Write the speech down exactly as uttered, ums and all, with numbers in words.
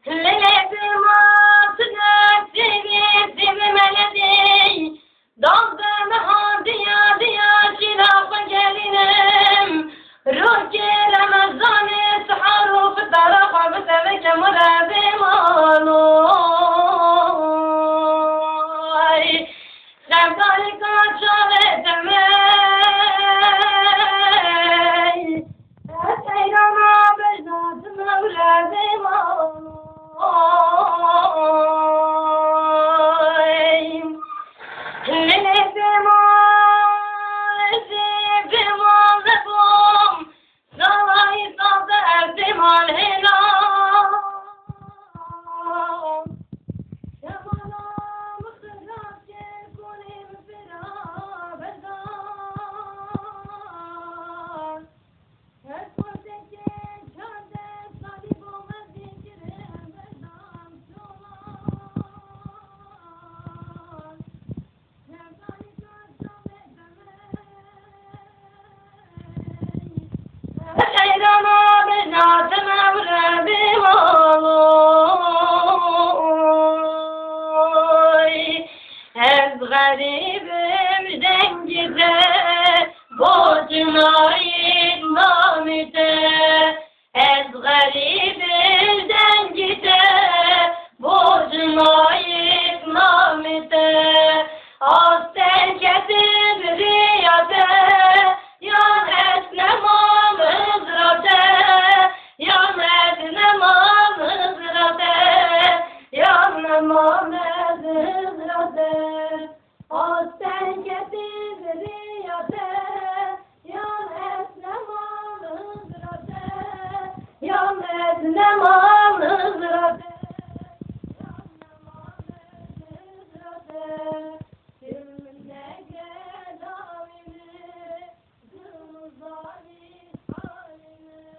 Lê dema tu ne sêvê sêvê meledî, daz de niha diya diya şîra xwe gelînim. Rohkê Remezanê sihar û fitara xwe bi te veke muredê mano. Sevdayika çavê temey, ez heyrana bejna tu mewredê manoy. Lê dema ez ê dema nebom, Salayî taze ez dêmal hêla. Şemala min xizaf kir, konê min pêra berdan. Her xwezekê çardeh salî bo me zî kirin berdan. Şolan. Qeyrana bêjna te mewre bê maloy. Ez xerîb im ji dengê te, bo cinayê namê te. Ez xerîb im dengê te, bo cinayê namê te. Asteng ketim rêya te, yan ez nemam hizra te, yan ez nemam hizra te, yan nemam ez hizra te. Asteng ketim rêya te, yan ez nemam hizra te, yan ez nemam hizra te, yan nemam hizra te. Tim nege dawî min, tim zanî halî min.